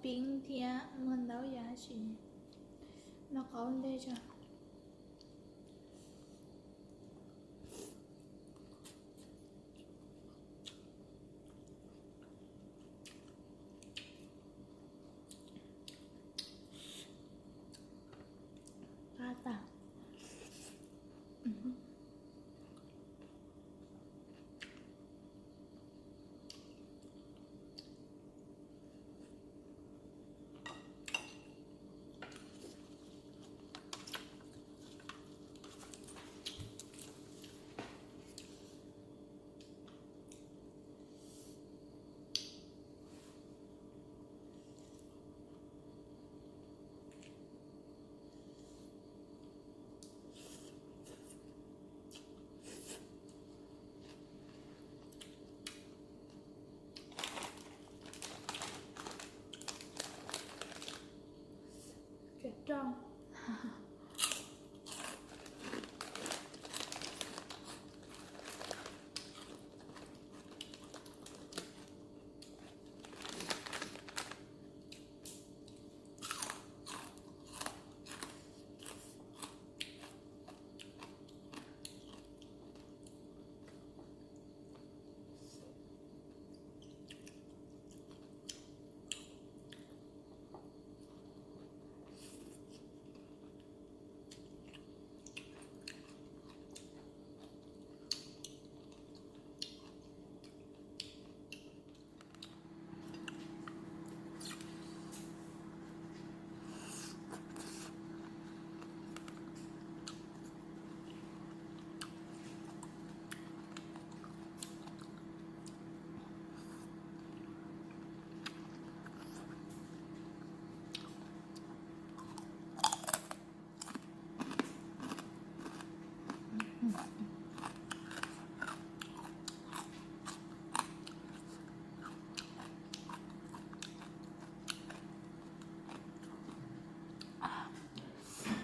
Piv thiab muag ntaub yam sis no qaub ntej tso. Qab tas.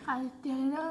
Qab tiag tiag li na.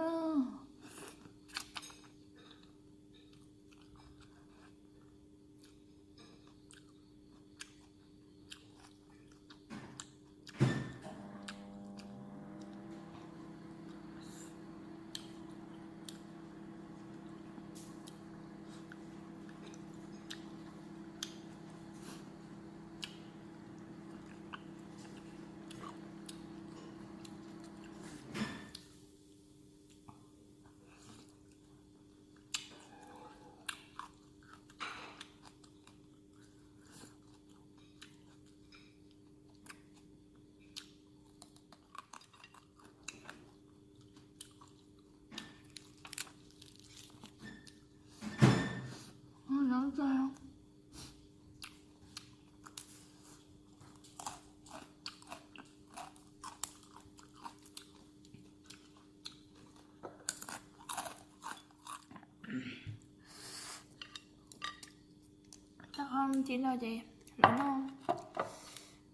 Tau, tsis no ces lawv noj,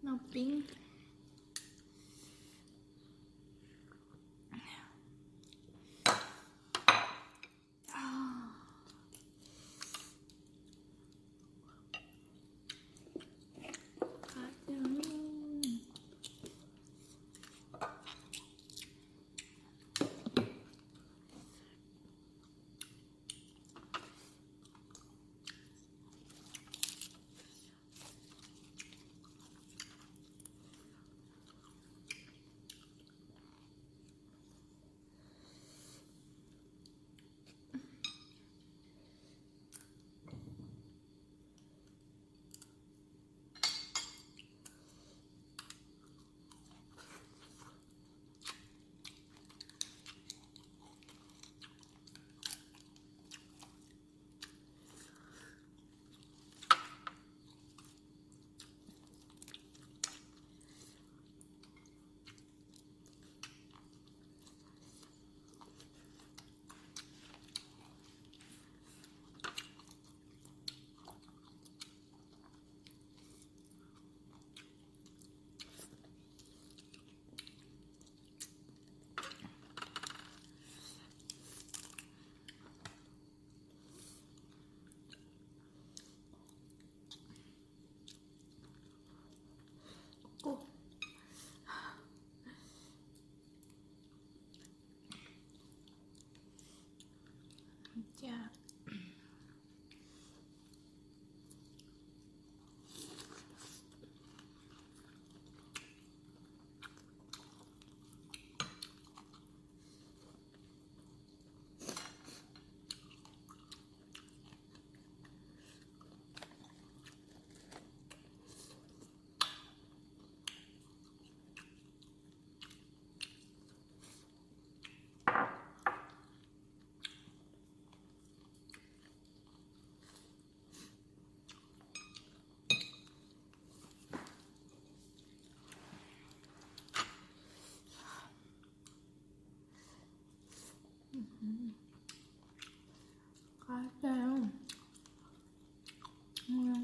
noj pib.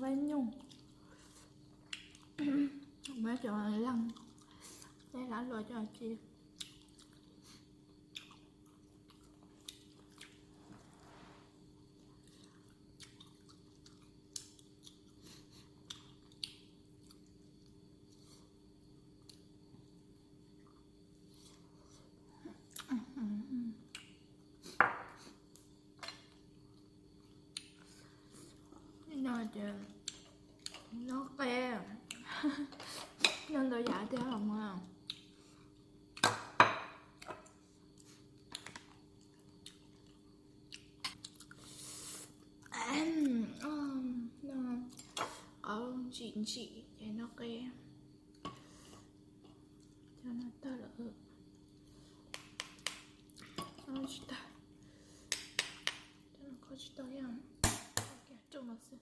Nyuj, muab cov leeg, tej hlab hluas coj ci. No ces noj qe, noj ntau yam tiag los mas. Qau ntsim ntsim ces noj qe. Cov no tawg lawm. Tsis tau, cov no kho tsis tau, yog rau mas xwb.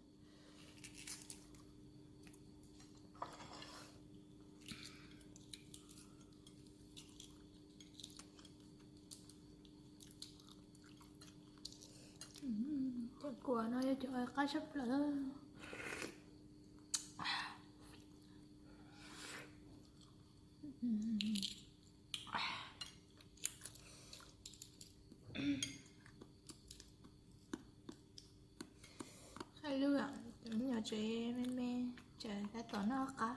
Cov kua no yog cov qab tshaj plaws. Hais lus, cov me nyuam tsev me me, tseem tab tom noj qab.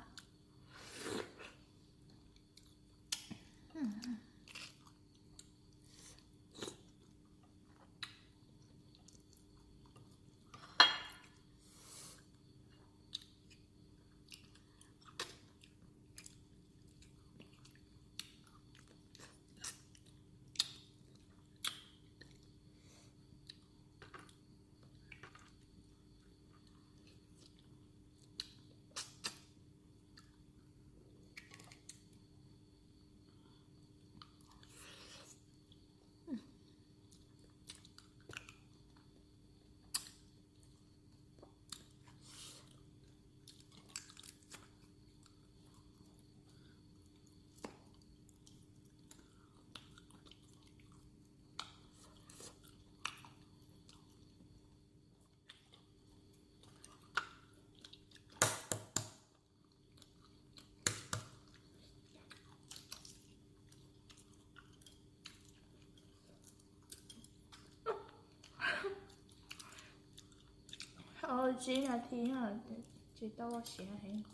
Tsib nas this tsis tau siav heev.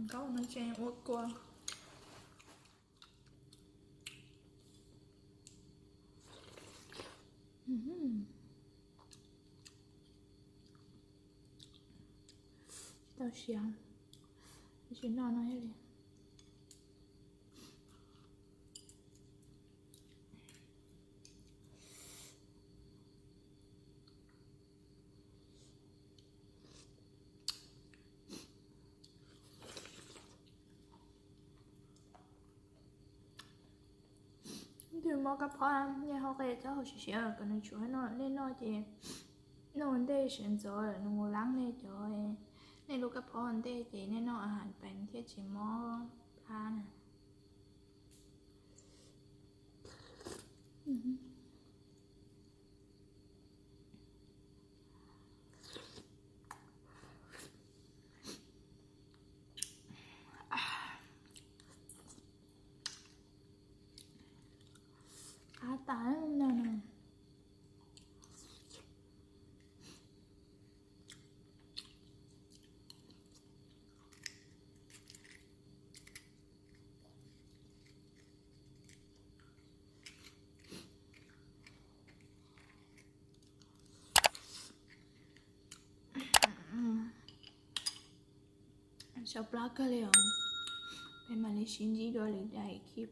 Nkauj no tseem ua kua. Tsis tau siav, tsis noj no thiaj li. Twb mob kab phob, nej ho qias txhob haus siav siav kom nws tshuav no, nej noj ces noj ua ntej sawv ntxov nws mus laab nej cov, nej lub kab phob ua ntej ces nej noj a has pais thiaj tsis mob plab na. Qab tas no. Sau plab kawg li os. Peb mam li sib ntsib dua lwm daim clip.